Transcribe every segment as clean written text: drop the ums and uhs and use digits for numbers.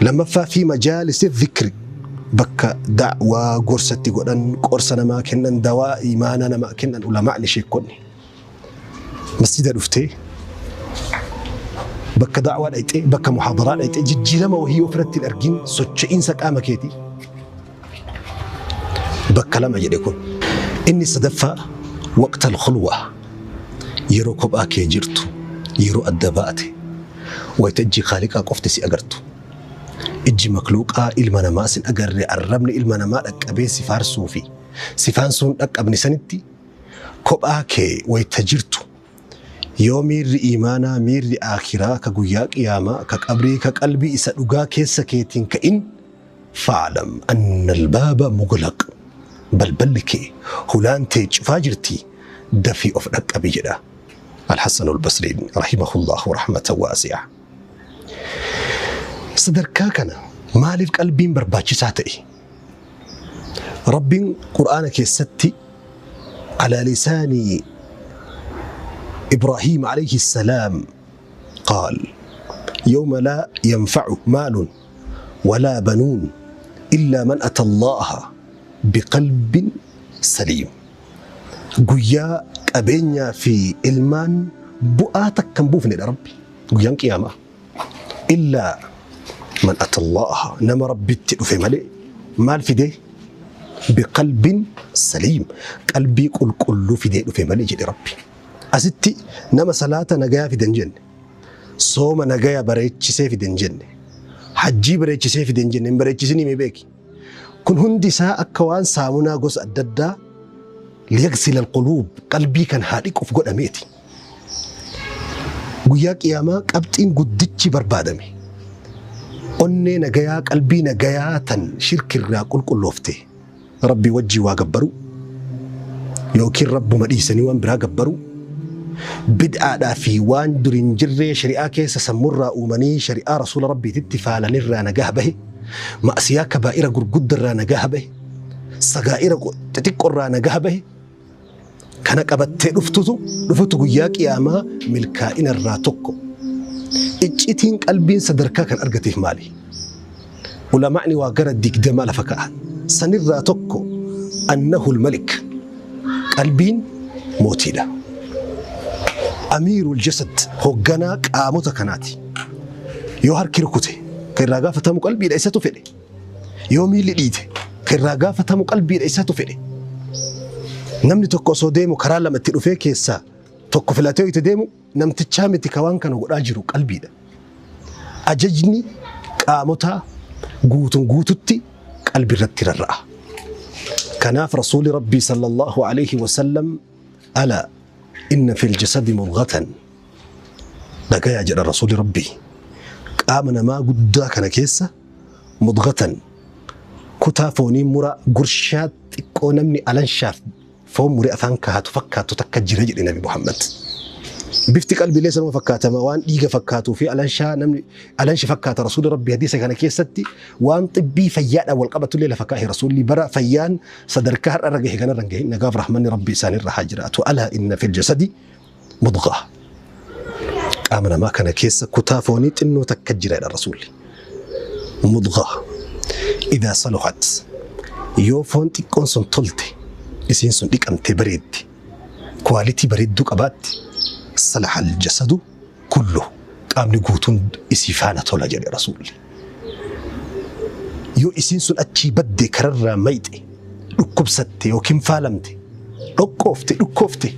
Lammaffaa, fi majaalisi dhikri, bakka da'waa gorsatti godhan, qorsa namaa kennan, dawaa imaanaa namaa kennan ulamaa'ni, sheekonni. Masjida dhuftee, bakka da'waa dhayxee, bakka muhaadaraa dhayxee, jijjiirama wahii ofirratti hin argin, socho'iinsa qaama keetii. Bakka lama jedhe kun. Inni sadaffaa, waqta al-khulwa, yeroo kophaa kee jirtu, yeroo adda baate, wayita ijji Khaaliqaa qofti si agartu. Ijji makluuqaa ilma namaa sin agarre, arrabni ilma namaa dhaqqabee si faarsuu fi si faansuun dhaqqabne sanitti kophaa kee wayita jirtu, yoo miirri iimaanaa, miirri aakhiraa, ka guyyaa qiyaamaa, ka qabrii, ka qalbii isa dhugaa keessa keetiin ka'in, fa'lam anna albaaba mughlaq, balballi kee, hulaan tee cufaa jirti, dafii of dhaqqabi jedha Alhassan Albasriin rahimahullahu rahmatan waasi'a. Sadarkaa kana maaliif qalbiin barbaachisaa ta'e? Rabbiin Qur'aana keessatti ala lisaani Ibrahiim alayhi salaam qaal: yawma laa yanfa'u maalun walaa banuun illaa man ata Allaha biqalbin saliim. Guyyaa qabeenyaa fi ilmaan bu'aa takka hin buufnedha Rabbi. Guyyaan qiyaamaa. Illaa man ata Allaha, nama Rabbitti dhufe malee. Maal fidee? Biqalbin saliim, qalbii qulqulluu fidee dhufe malee jedhe Rabbi. Asitti nama salaata nagayaa fide hin jenne. Sooma nagaya bareechisee fide hin jenne. Hajjii bareechisee fide hin jenne. Hin bareechisinii mee beeki. Kun hundi isaa akka waan saamunaa gosa adda addaa liyagsila alquluub, qalbii kan haa dhiquuf godhameeti. Guyyaa qiyaamaa qabxiin guddichi barbaadame onnee nagayaa, qalbii nagayaa tan shirkirraa qulqulloofte, Rabbii wajjii waa gabbaruu yookiin Rabbuma dhiisanii waan biraa gabbaruu, bid'aadhaa fi waan dur hin jirree shari'aa keessa sammurraa uumanii shari'aa rasuula Rabbiititti faalanirraa nagaha bahe, ma'asiyaa kabaa'ira gurguddarraa nagaha bahe, sagaa'ira xixiqqorraa nagaha bahe kana qabattee dhuftutu dhufutu guyyaa qiyaamaa milkaa'ina irraa tokko. Iccitiin qalbiin sadarkaa kan argateef maali? Ulamaa'ni waa gara 20 lafa ka'an. Sanirraa tokko, annahu malik, qalbiin mootiidha. Amiirul jasad, hoogganaa qaamota kanaati. Yoo harki rukute kan irraa gaafatamu qalbiidha, isatu fedhe. Yoo miilli dhiite kan irraa gaafatamu qalbiidha, isatu fedhe. Namni tokko osoo deemu karaa lama itti dhufee keessaa tokko filatee itti deemu, namtichaa miti ka waan kana godhaa jiru, qalbiidha. Ajajni qaamotaa guutuun guututti qalbii irratti rarra'a. Kanaaf Rasuuli Rabbii sallallahu alayhi wasallam, alaa inna fil jasadi mudghatan, dhagayaa jedha Rasuuli Rabbii, qaama namaa guddaa kana keessa mudghatan, kutaa foonii mura gurshaa xiqqoo namni alanshaaf foon muree afaan kaahatu fakkaattu takka jira jedhe Nabi Muhammad. Bifti qalbiilee sanuma fakkaatama, waan dhiiga fakkaatuu fi alanshaa namni alanshi fakkaata. Rasuulli Rabbi hadiisa kana keessatti waan xibbii fayyaadhaan wal qabatullee lafa kaa'e. Rasuulli bara fayyaan sadarkaa har'a irra gahe kanarra hin gahin, nagaaf rahmanni Rabbi isaanirra haa jiraatu. Alaa inna fil jasadi mudghaa, qaama namaa kana keessa kutaa foonii xinnoo takka jira jedha Rasuulli. Mudghaa idaa saluhat, yoo foon xiqqoon sun tolte, isiin sun dhiqamte, bareedde, quality bareedduu qabaatti, salaha aljasadu kullu, qaamni guutuun isii faana tola jedhe Rasuulli. Yoo isiin sun achii badde, kararraa mayxe, dhukkubsatte yookiin faalamte, dhoqqoofte, dhukkoofte,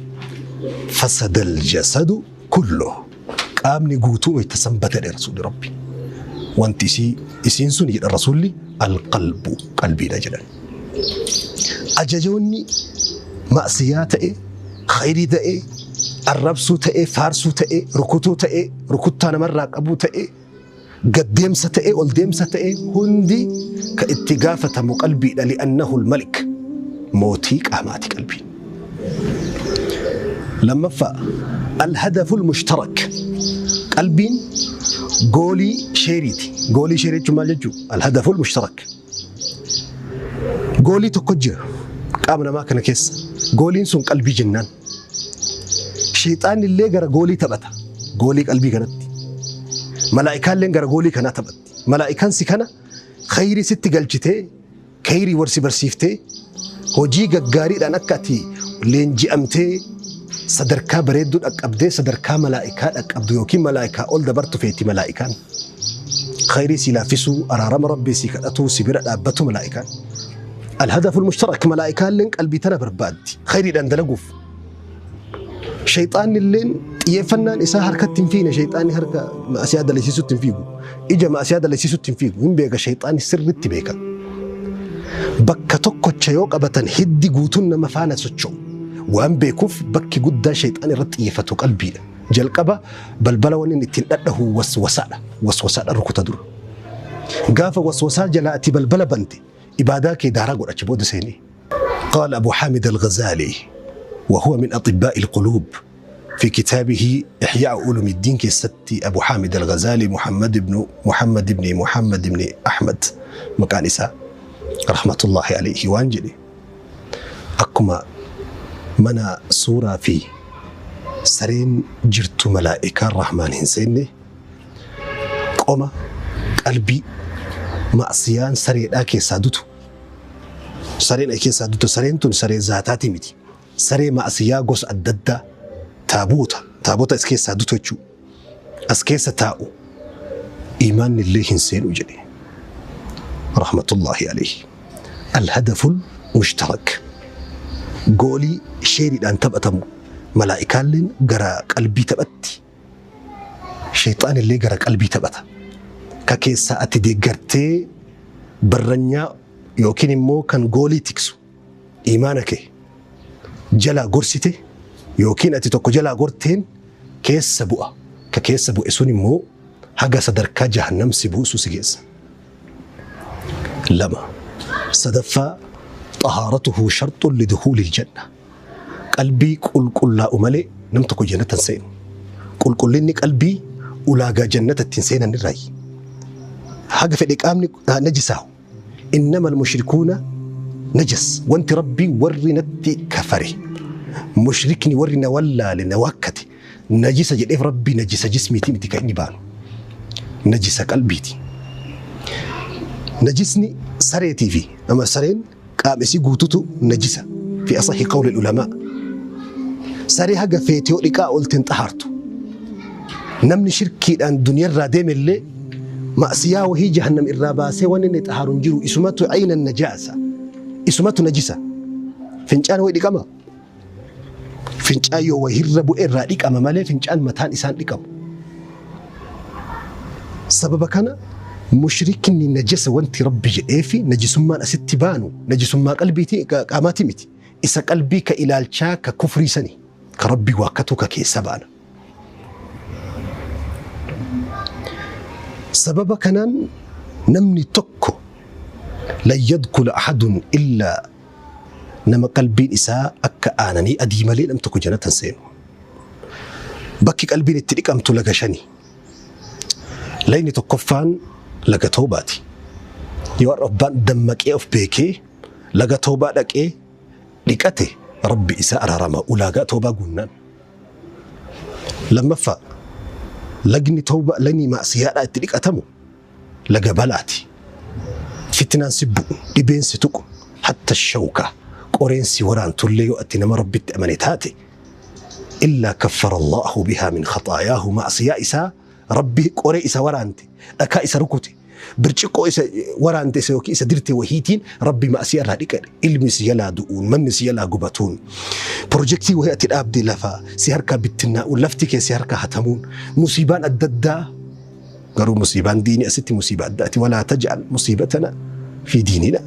fasada aljasadu kullu, qaamni guutuu wayta san bada jedhe Rasuulli Rabbi. Wanti isii isiin sun jedha Rasuulli, alqalbu, qalbiidha jedhan. Ajajoonni ma'siyaa ta'e, khayrii ta'e, arrabsuu ta'e, faarsuu ta'e, rukutuu ta'e, rukuttaa namarraa qabuu ta'e, gaddeemsa ta'e, ol deemsa ta'e, hundi ka itti gaafatamu qalbiidha. Li'annahu malik, mootii qaamaati qalbiin. Lammaffaa, alhadaful mushtarak, qalbiin goolii sheeriiti. Goolii sheerii jechuun maal jechuu? Alhadaful mushtarak. Goolii tokko jira qaama namaa kana keessa. Gooliin sun qalbii jennaan. Sheexaanni illee gara goolii taphata. Goolii qalbii kanatti. Malaa'ikaalleen gara goolii kanaa taphatti. Malaa'ikaan si kana khayrii sitti galchitee, khayrii warsi barsiiftee, hojii gaggaariidhaan akka ati leenji'amtee sadarkaa bareedduu dhaqqabdee sadarkaa malaa'ikaa dhaqqabdu yookiin malaa'ikaa ol dabartu feeti malaa'ikaan. Khayrii si laaffisuu, araarama Rabbii si kadhatuu, si bira dhaabbatu malaa'ikaan. Alhadafu almushtarak malaa'ikaalleen qalbii tana barbaaddi khayriidhaan dalaguuf. Shayxaanni illeen xiyyeeffannaan isaa harkatti hin fiine. Shayxaanni harka ma'asiyaa dalasiisutti hin fiigu. Ija ma'asiyaa dalasiisutti hin fiigu. Hin beeka, shayxaanni sirritti beeka. Bakka tokkocha yoo qabatan hiddi guutuun nama faana socho'u. Waan beekuuf bakki guddaan shayxaan irratti xiyyeeffatu qalbiidha. Jalqaba balbala wanni inni ittiin dhadhahu waswasaadha. Waswasaadha rukuta dura. Gaafa waswasaa jalaa ati balbala bante, ibaadaa kee daaraa godhacha booda seenee. قال أبو حامد الغزالي وهو من أطباء القلوب في كتابه إحياء علوم الدين كستي، أبو حامد الغزالي محمد بن محمد بن محمد بن أحمد maqaan isaa رحمة الله عليه waan jedhe: akkuma mana suuraa fi sareen jirtu malaa'ikaan rahmaan hin seenne, qoma qalbii ma'siyaan sareedhaa keessaa dutu, sareen ay keessaa dutu, sareen tun saree zaataati miti, saree ma'siyaa gosa adda addaa taabota as keessaa dutu jechuu as keessa taa'u, imaanni illee hin seenu jedhe رحمة الله عليه. الهدف المشترك, goolii sheeriidhaan taphatamu, malaa'ikaalleen gara qalbii taphatti, sheexaan illee gara qalbii taphata. Ka keessaa ati deeggartee barranyaa yookiin immoo kan goolii tiksu imaana kee jalaa gorsite yookiin ati tokko jalaa gorteen keessa bu'a. Ka keessa bu'e sun immoo haga sadarkaa jahannam si buusu si geessa. Lama sadaffaa, طهارته شرط لدخول الجنة. Qalbii qulqullaa'u malee nam tokko jannata hin seenu. Qulqullinni qalbii ulaagaa jannata ittiin seenan irraayi. Haga fedhe qaamni najisaahu. إنما المشركون نجس. Wanti Rabbii warri natti kafare, mushrikni warri na wallaale, na waakkate, najisa jedheef Rabbii najisa jismiiti miti kan inni baanu. Najisa qalbiiti. Najisni sareetii fi nama sareen qaama isii guututu najisa في أصح قول العلماء. Saree haga feete yoo dhiqaa oolteen xahaartu. Namni shirkiidhaan duniyaarraa deemellee ma'siyaa wahii jahannam irraa baasee wanni inni xahaaru hin jiru. Isumatu ayna najaasa. Isumatu najisa. Fincaan wayi dhiqama. Fincaan yoo wahirra bu'e irraa dhiqama malee fincaan mataan isaan dhiqamu. Sababa kana mushrikni najasa wanti Rabbi jedheefi najisummaan asitti baanu najisummaa qalbiiti qaamaati miti. Isa qalbii ka ilaalchaa ka kufrii sani ka Rabbi waakkatu ka keessa baana. Sababa kanaan namni tokko لن يدخل أحد إلا nama qalbiin isaa akka aananii adii malee nam tokko jannata hin seenu. Bakki qalbiin itti dhiqamtu laga shani. Layni tokkoffaan laga toobaati. Yoo har'a abbaan dammaqee of beekee laga toobaa dhaqee dhiqate, Rabbi isaa araarama ulaagaa toobaa guunnaan. Lammaffaa, lagni toobaa, lagni maasiyaadhaa itti dhiqatamu laga balaati. Fitnaan si bu'u, dhibeen si tuqu, hatta shawka qoreen si waraantullee yoo ati nama Rabbitti amane taate, إلا كفر الله بها من خطاياه. Ma'siyaa isaa Rabbi qoree isa waraante, dhakaa isa rukute, birciqoo isa waraante isa yookiin isa dirte wahiitiin Rabbi ma'siyaa irraa dhiqadhe. Ilmi si jalaa du'uun, manni si jalaa gubatuun, pirojektii wahii ati dhaabde lafa si harkaa bittinnaa'uun, lafti kee si harkaa hatamuun, musiibaan adda addaa. Garuu musiibaan diinii asitti musiibaa addaati. ولا تجعل مصيبتنا في ديننا.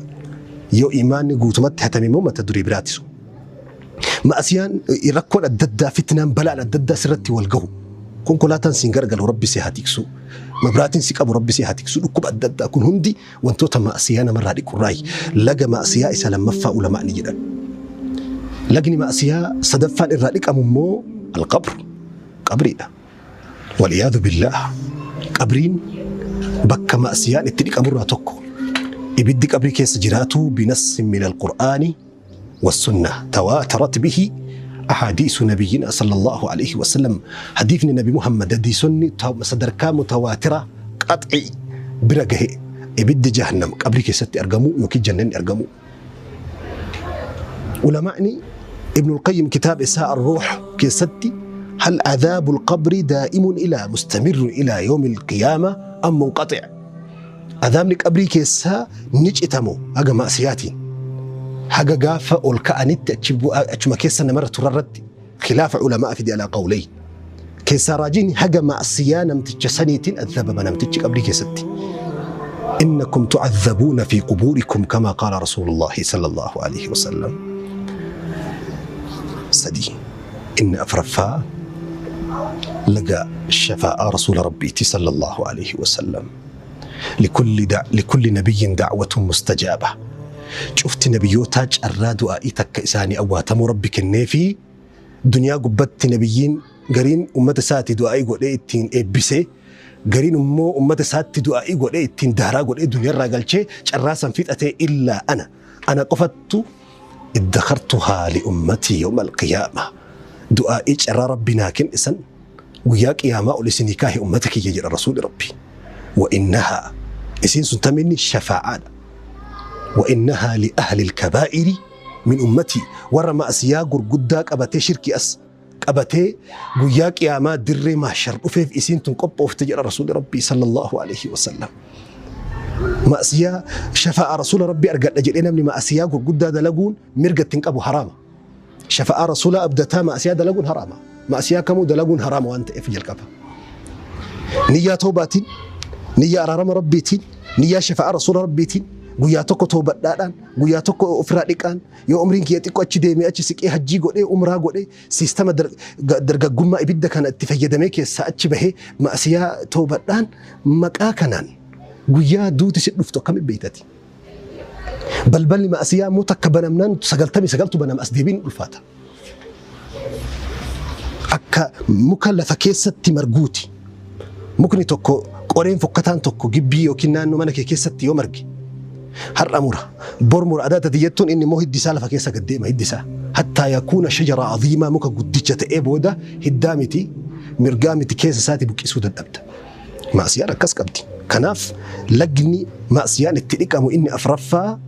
Yoo imaanni guutumatti hatame immoo mata duree biraatisu. Ma'asiyaan rakkoon adda addaa, fitnaan, balaan adda addaa sirratti wal gahu. Konkolaataan siin gargalu, Rabbi si haa tiksu. Mabraatiin si qabu, Rabbi si haa tiksu. Dhukkuba adda addaa, kun hundi wantoota ma'asiyaa namarraa dhiqurraayi. Laga ma'asiyaa isa lammaffaa ulamaa ni jedhan. Lagni ma'asiyaa sadaffaan irraa dhiqamu immoo القبر, qabriidha. والعياذ بالله. Qabriin bakka ma'asiyaan itti dhiqamurraa tokko. Ibiddi qabrii keessa jiraatu بنص من القرآن والسنة تواترت به. Ahaadiisu nabiyyina sallallahu alaihi wasallam, hadiifni Nabi Muhammad, hadiisonni sadarkaa mutawaatira qax'i bira gahe, ibiddi jahannam qabrii keessatti argamuu yookiin jannanni argamuu. Ulamaa'ni Ibnul Qayyim kitaaba isaa Ar-Ruuh keessatti, hal adhaabul qabri daa'imun ilaa mustamirrun ilaa yawmil qiyaama am munqaxi'? Adhaabni qabrii keessaa ni citamoo haga ma'siyaatiin haga gaafa ol ka'anitti achuma keessa namarra turarratti khilaafa ulamaa fide, alaa qawlayn keessaa raajiin haga ma'siyaa namticha saniitiin adhabama namtichi qabrii keessatti. Innakum tu'adhabuuna fi qubuurikum kama qaala rasuulullahi sallallahu alaihi wasallam. Sadii. Inni afraffaa laga shafaa'aa rasuula rabbiiti sallallahu alaihi wasallam. Likulli nabiyyin da'watun mustajaaba. Cufti nabiyyootaa carraa du'aa'ii takka isaanii awwaatamuu Rabbi kennee fi duniyaa gubbatti nabiyyiin gariin ummata isaati du'aa'ii godhee ittiin eebbisee, gariin immoo ummata isaatti du'aa'ii godhee ittiin daaraa godhee duniyaarraa galchee carraa san fixatee, illaa ana qofattu iddakhartuhaa li ummatii yawma alqiyaama, du'aa'ii carraa Rabbi naa kenne san guyyaa qiyaamaa ol isinii kaahe ummata kiyya jedha rasuuli Rabbi. Wa innahaa, isiin sun taminni shafaa'aadha. Wa innahaa li ahli alkabaa'iri min ummatii, warra ma'asiyaa gurguddaa qabatee, shirkii as qabatee guyyaa qiyaamaa dirree mahshar dhufeef isiin tun qophoofte jedha rasuuli Rabbii sallallahu alaihi wasallam. Ma'asiyaa shafaa'a rasuula Rabbii argadha jedhee namni ma'asiyaa gurguddaa dalaguun mirga ittiin qabu, haraama. Shafa'aa rasuula abdataa ma'asiyaa dalaguun haraama. Ma'asiyaa kamuu dalaguun haraama waan ta'eef jalqaba. Niyyaa toobaatiin, niyyaa araarama Rabbiitiin, niyyaa shafa'aa rasuula Rabbiitiin guyyaa tokko toobadhaadhaan, guyyaa tokko ofirraa dhiqaan, yoo umriin kiyya xiqqoo achi deemee achi siqee hajjii godhee umraa godhee siistama dargaggummaa ibidda kana itti fayyadamee keessaa achi bahee ma'asiyaa toobadhaan maqaa kanaan guyyaa duuti si dhuftu akkamitti beektati? Balballi ma'asiyaa immoo takka banamnaan 99tu banama, as deebiin ulfaata. Akka muka lafa keessatti marguuti. Mukni tokko, qoreen fokkataan tokko gibbii yookiin naannoo mana kee keessatti yoo marge, har'a mura, bor mura adaata diyyattuun, inni immoo hiddi isaa lafa keessa gad deema hiddi isaa. Hattaa yakuuna shajara aziimaa, muka guddicha ta'ee booda hiddaa miti, mirgaa miti, keessa isaati buqqisuu dadhabda. Ma'asiyaan akkas qabdi. Kanaaf lagni ma'asiyaan itti dhiqamu inni afraffaa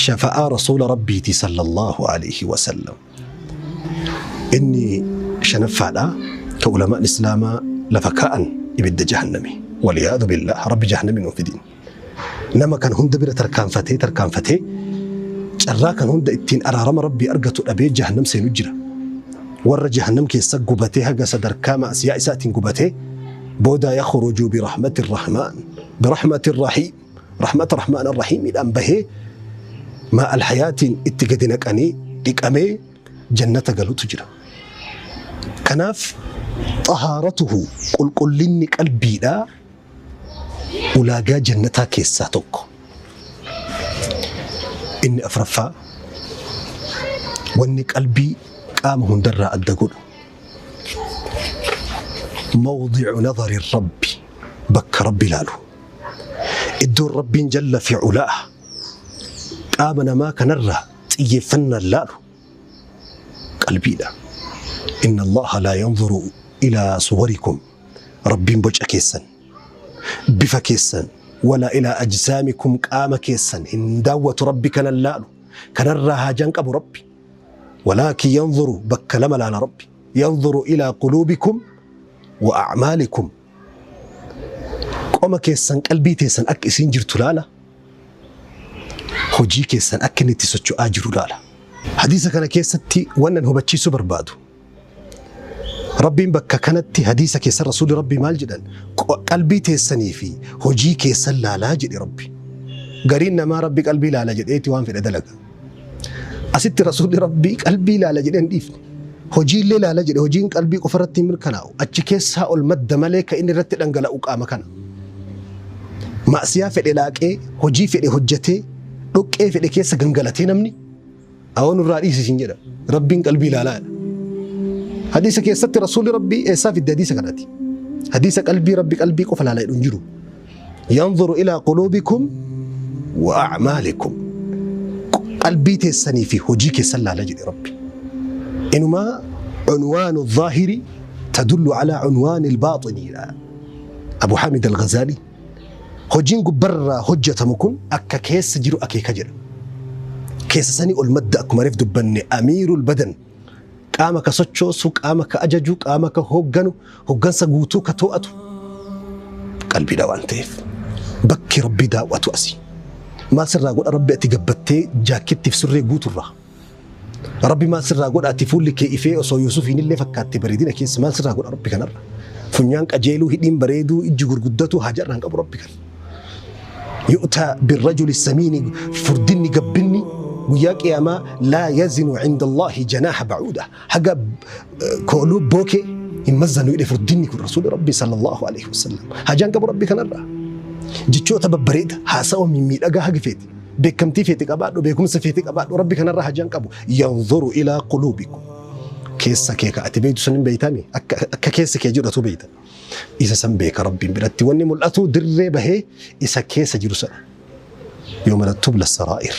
shafa'aa rasuula Rabbiiti sallallahu alaihi wasallam. Inni shanaffaadha ka ulamaan islaamaa lafa kaa'an ibidda jahannami. Waliyaadu billah, Rabbi jahannami nuuf fidin. Nama kan hunda bira tarkaanfatee tarkaanfatee carraa kan hunda ittiin araarama Rabbii argatu dhabee jahannam seenu jira. Warra jahannam keessa gubatee haga sadarkaa ma'asiyaa isaatiin gubatee booda yakhruju birahmati rahmaan birahmati rahiim, rahmata rahmaan rahiimiidhaan bahee maa alhayaatiin itti gadi naqanii dhiqamee jannata galutu jira. Kanaaf xahaaratuhu, qulqullinni qalbiidhaa ulaagaa jannataa keessaa tokko. Inni afraffaa, wanni qalbii qaama hundarraa adda godhu, mawdicu nadari rabbi, bakka Rabbi ilaalu. Iddoon Rabbiin jalla fi culaa qaama namaa kanarraa xiyyeeffannaan laalu qalbiidha. Inna Allaha laa yanzuru ilaa suwarikum, Rabbiin boca keessan, bifa keessan, walaa ilaa ajsaamikum, qaama keessan hin daawwatu. Rabbi kanan laalu, kanarraa haajaan qabu Rabbi. Walaakin yanzuru, bakka lama laala Rabbi: yanzuru ilaa quluubikum wa a'maalikum. Qoma keessan, qalbii teessan akka isiin jirtu laala, hojii keessan akka inni itti socho'aa jiru laala. Hadiisa kana keessatti wannan hubachiisuu barbaadu, Rabbiin bakka kanatti hadiisa keessa rasuulli Rabbii maal jedhan? Qalbii teessanii fi hojii keessan laalaa jedhe Rabbi. Gariin namaa Rabbi qalbii laala jedheeti waan fedhe dalaga. Asitti rasuulli Rabbii qalbii laala jedhee hin dhiifne. Hojiillee laala jedhe. Hojiin qalbii qofa irratti hin mirkanaa'u. Achi keessaa ol madda malee kan inni irratti dhangala'u qaama kana. Ma'asiyaa fedhe laaqee, hojii fedhe hojjetee, dhoqqee fedhe keessa gangalatee namni awoo nurraa dhiisi jedha. Rabbiin qalbii ilaalaa jedha. Hadiisa keessatti rasuulli Rabbii eessaa fidde hadiisa kanati? Hadiisa qalbii Rabbi qalbii qofa ilaalaa jedhu hin jiru. Yanzuru ilaa quluubikum wa a'maalikum. Qalbii teessanii fi hojii keessan laala jedhe Rabbi. Inumaa cunwaanu zaahiri tadullu calaa cunwaani albaaxiniidha. Abu Hamid al-Ghazali hojiin gubbarraa hojjetamu kun akka keessa jiru akeeka jedha. Keessa sanii ol madda akkuma reef dubbanne amiirul badan qaama ka sochoosu, qaama ka ajaju, qaama ka hoogganu, hooggansa guutuu ka to'atu qalbiidha waan ta'eef bakki Rabbi daawwatu asii. Maal sirraa godha Rabbi ati gabbattee jaakkettiif surree guuturraa? Rabbi maal sirraa godha ati fuulli kee ifee osoo Yuusufiin illee fakkaatte bareedina keessa maal sirraa godha Rabbi kanarra? Funyaan qajeeluu, hidhiin bareeduu, ijji gurguddatu haja irraan qabu Rabbi kana. Yu'taa birrajuli samiini furdinni gabbinni guyyaa qiyaamaa laa yazinu cinda Allaahi janaaha bacuuda haga kooluu bookee hin mazzanu jedhe furdinni kun rasuuli Rabbi sallallahu alaihi wasallam. Hajaan qabu Rabbi kanarraa. Jechoota babbareeda haasawa mimmiidhagaa haga feete beekamtii feete qabaadhu beekumsa feete qabaadhu Rabbi kanarraa hajaan qabu yanzuru ilaa quluubikum. Keessa kee ka ati beektu san hin beeytami akka keessa kee jedhatu beeyta. Isa san beeka Rabbiin biratti wanni mul'atu dirree bahee isa keessa jiru sana. Yooma tubla saraa'ir.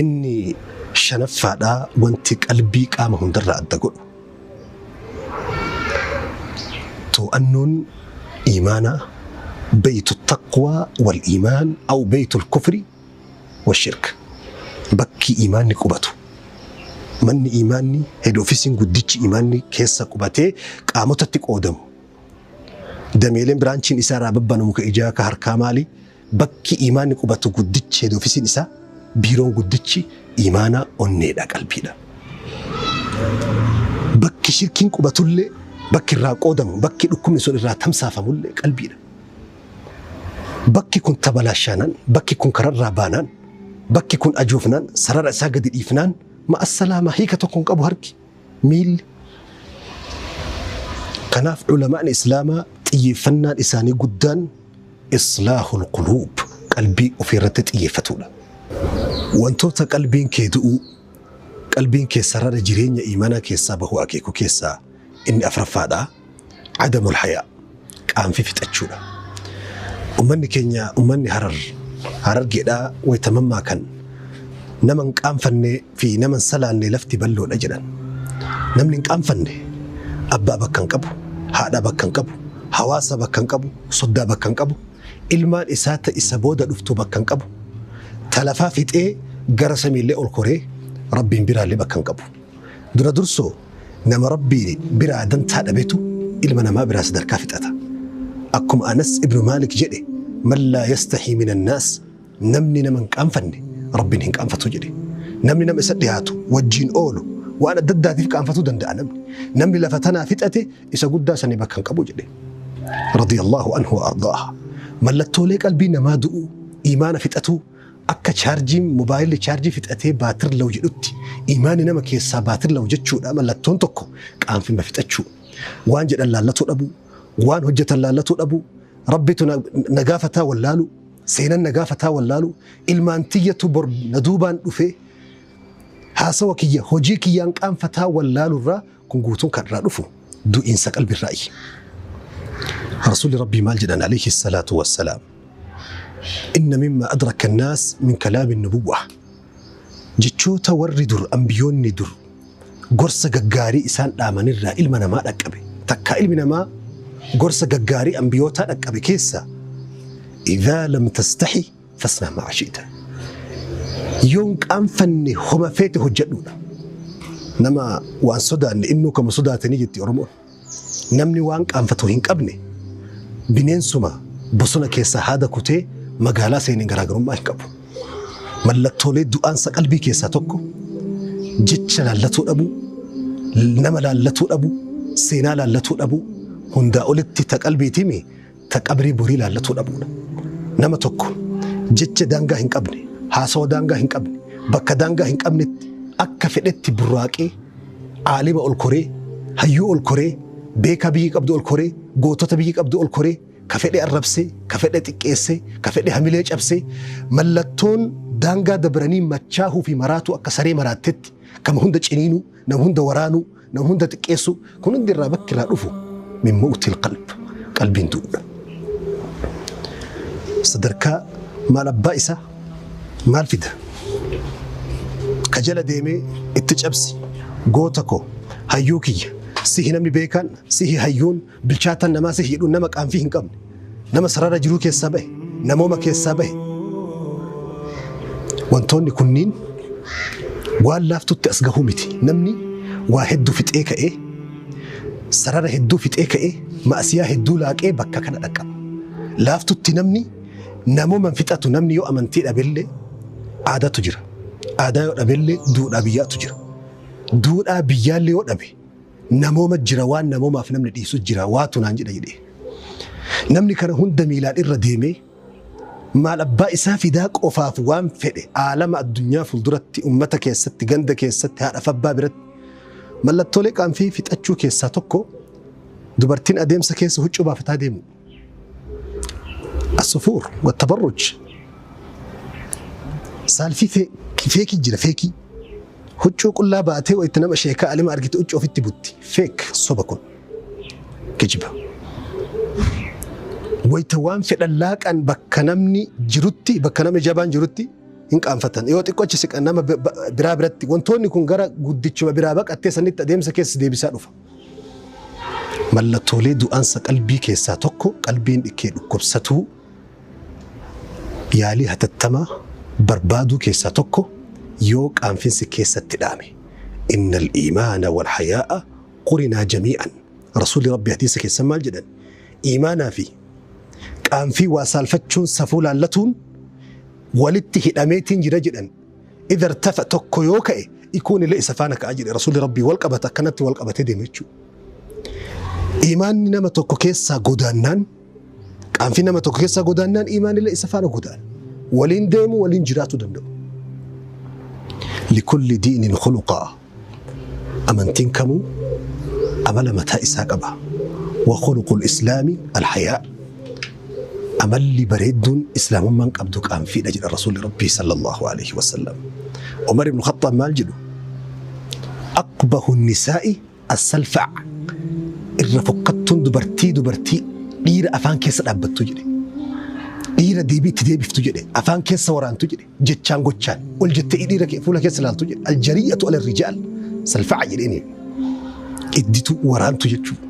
Inni shanaffaadhaa wanti qalbii qaama hundarraa adda godhu. To'annoon iimaanaa beeytu taqwaa wal iimaan aw beeytu kufri wa shirk. Bakki iimaanni qubatu. Manni iimaanni head office guddichi iimaanni keessa qubatee qaamotatti qoodamu. Dameeleen biraanchiin isaa irraa babbanamu ka ijaa ka harkaa maali? Bakki iimaanni qubatu guddichi head office isaa biiroon guddichi iimaanaa onneedha qalbiidha. Bakki shirkiin qubatullee bakki irraa qoodamu bakki dhukkubni sun irraa tamsaafamullee qalbiidha. Bakki kun tabalaashaanaan bakki kun kararraa baanaan bakki kun ajoofnaan sarara isaa gadi dhiifnaan ma'assalaama hiika tokko hin qabu harki miilli. Kanaaf ulamaan islaamaa xiyyeeffannaan isaanii guddaan islaahul quluub qalbii ofiirratti xiyyeeffatudha. Wantoota qalbiin kee du'uu qalbiin kee sarara jireenya imaanaa keessaa bahuu akeeku keessaa inni afuraffaadha. Adamul hayaa qaanfii fixachuudha. Ummanni keenya ummanni Harar Harargeedhaa waytamammaa kan nama hin qaanfanne fi nama hin salaanne lafti bal'oodha jedhan. Namni hin qaanfanne abbaa bakka hin qabu, haadha bakka hin qabu, hawaasa bakka hin qabu, soddaa bakka hin qabu, ilmaan isaa ta isa booda dhuftu bakka hin qabu. Talafaa fixee gara samiillee ol koree Rabbiin biraallee bakka hin qabu. Dura dursoo nama Rabbii biraa dantaa dhabetu ilma namaa biraa sadarkaa fixata. Akkuma Anas ibnu Maalik jedhe man laa yastahii min annaas namni nama hin qaanfanne Rabbiin hin qaanfatu jedhe. Namni nama isa dhiyaatu wajjiin oolu waan adda addaatiif qaanfatuu danda'a namni. Namni lafa tanaa fixate isa guddaa sanii bakka hin qabu jedhe. Radiyallahu anhu wa ardaaha. Mallattoolee qalbii namaa du'uu iimaana fixatuu akka chaarjiin mobaayilli chaarjii fixatee baatir law jedhutti iimaanni nama keessaa baatir law jechuudha mallattoon tokko qaanfima fixachuu. Waan jedhan laallatuu dhabuu, waan hojjetan laallatuu dhabuu, Rabbitu na gaafataa wallaalu, seenan na gaafataa wallaalu, ilmaan tiyyatu bor na duubaan dhufee haasawa kiyya hojii kiyyaan qaanfataa wallaalurraa kun guutuun kan irraa dhufu du'iinsa qalbirraayi. Rasuulli Rabbii maal jedhan alayhi salaatu wassalaam. Inna mimma adraka annaas min kalaami nubuwwa. Jechoota warri dur ambiyoonni dur gorsa gaggaarii isaan dhaamanirraa ilma namaa dhaqqabe. Takkaa ilmi namaa gorsa gaggaarii ambiyootaa dhaqqabe keessa idhaa lam tastahi fasnaa maa shi'ta. Yoon qaanfanne homa feete hojjedhuudha. Nama waan sodaanne innuu kama sodaatanii jetti Oromoon. Namni waan qaanfatu hin qabne bineensuma bosona keessaa haada kutee magaalaa seeneen garaagarummaa hin qabu. Mallattoolee du'aansa qalbii keessaa tokko jecha laallatuu dhabuu, nama laallatuu dhabuu, seenaa laallatuu dhabuu, hundaa olitti ta qalbiitimi ta qabrii borii laallatuu dhabuudha. Nama tokko jecha daangaa hin qabne, haasawa daangaa hin qabne, bakka daangaa hin qabnetti akka fedhetti burraaqee aalima ol koree, hayyuu ol koree, beekaa biyyi qabdu ol koree, gootota biyyi qabdu ol koree, ka fedhe arrabsee, ka fedhe xiqqeessee, ka fedhe hamilee cabsee, mallattoon daangaa dabranii machaahuu fi maraatuu akka saree maraattetti kama hunda ciniinuu, nama hunda waraanuu, nama hunda xiqqeessuu, kun hundi irraa bakki irraa dhufu min mawtil qalb, qalbiin du'uudha. Sadarkaa maal abbaa isaa maal fida? Ka Ka jala deemee itti cabsi goota koo hayyuu kiyya sihi namni beekaan sihi hayyuun bilchaataan namaa sihi jedhuun nama qaanfii hin qabne nama sarara jiruu keessaa bahe namooma keessaa bahe wantoonni kunniin waan laaftutti as gahuu miti namni waa hedduu fixee ka'ee sarara hedduu fixee ka'ee ma'asiyaa hedduu laaqee bakka kana dhaqqaba laaftutti namni namooman fixatu namni yoo amantii dhabellee aadaatu jira. Aadaa yoo dhabellee duudhaa biyyaatu jira. Duudhaa biyyaallee yoo dhabe namooma jira waan namoomaaf namni dhiisu jira waatu naan jedha jedhee. Namni kana hunda miilaan irra deemee maal abbaa isaa fidaa qofaaf waan fedhe aalama addunyaa fuulduratti ummata keessatti ganda keessatti haadha fi abbaa biratti mallattoolee qaanfii fixachuu keessaa tokko dubartiin adeemsa keessa huccuu baafataa deemu. Asufuur wattabarruj saalfii feekii jira feekii. Huccuu qullaa baatee wayitti nama sheekaa alima argite huccuu ofitti butti. Feek soba kun kijiba. Wayita waan fedhan laaqan bakka namni jirutti bakka namni jabaan jirutti hin qaanfatan. Yoo xiqqoo achi siqan nama biraa biratti wantoonni kun gara guddichuma biraa baqattee sanitti adeemsa keessa deebisaa dhufa. Mallattoolee du'aansa qalbii keessaa tokko qalbiin dhikkee dhukkubsatuu yaalii hatattamaa barbaaduu keessaa tokko yoo qaanfinsi keessatti dhaame. Innal iimaana wal hayaa'a qurinaa jamii'an. Rasuulli Rabbi hadiisa keessa maal jedhan? Iimaanaa fi qaanfii waa saalfachuun safuu laallatuun walitti hidhameetiin jira jedhan. Idha irtafa tokko yoo ka'e ikuun illee isa faana ka'a jedhe Rasuulli Rabbii wal qabata akkanatti wal qabatee deema jechuudha. Iimaanni nama tokko keessaa godaannaan qaanfii nama tokko keessaa godaannaan iimaanni illee isa faana godaana. Waliin deemu waliin jiraatu danda'u. Likulli diinin khuluqaa amantiin kamuu amala mataa isaa qaba. Wa khuluqul islaami alhayaa. Amalli bareedduun islaamummaan qabdu qaanfiidha jedha Rasuulli Rabbii sallallahu alaihi wasallam. Umar ibn Khattaab maal jedhu? Aqbahu nisaa'i as-salfa' irra fokkattuun dubartii dubartii dhiira afaan keessa dhaabbattu jedhe. Dhiira deebii itti deebiftu jedhe. Afaan keessa waraantu jedhe. Jechaan gochaan ol jettee dhiira fuula keessa ilaaltu jedhe. Aljariyatu ala rijaal salfa'a jedheeni. Idditu waraantu jechuudha.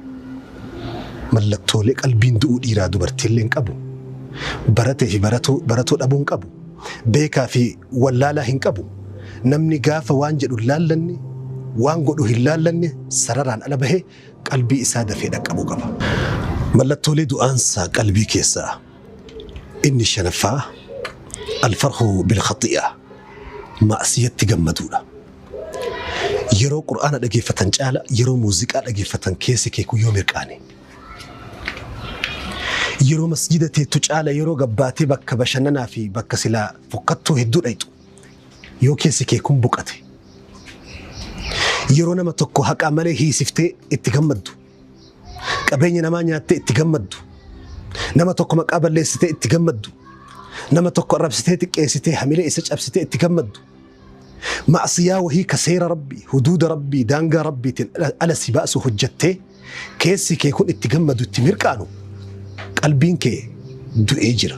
Mallattoolee qalbiin du'uu dhiiraa dubartiillee hin qabu. Baratee fi baratoo dhabuu hin qabu. Beekaa fi wallaalaa hin qabu. Namni gaafa waan jedhu hin laallanne, waan godhu hin laallanne sararaan ala bahee qalbii isaa dafee dhaqqabuu qaba. Mallattoolee du'aansaa qalbii keessaa inni shanaffaa alfarhu bilkhaxi'a ma'asiyatti gammaduudha. Yeroo Qur'aana dhageeffatan caala yeroo muuziqaa dhageeffatan keessi kee kun yoo mirqaane. Yeroo masjida teettu caala yeroo gabbaatee bakka bashannanaa fi bakka silaa fokkattuu hedduu dhayxu yoo keessi kee kun boqate. Yeroo nama tokko haqaa malee hiisiftee itti gammaddu. Qabeenya namaa nyaattee itti gammaddu. Nama tokko maqaa balleessitee itti gammaddu. Nama tokko arrabsitee xiqqeessitee hamilee isa cabsitee itti gammaddu. Ma'asiyaa wahii ka seera Rabbii, huduuda Rabbii, daangaa Rabbiitiin ala si baasu hojjattee keessi kee kun itti gammadu itti mirqaanu qalbiin kee du'ee jira.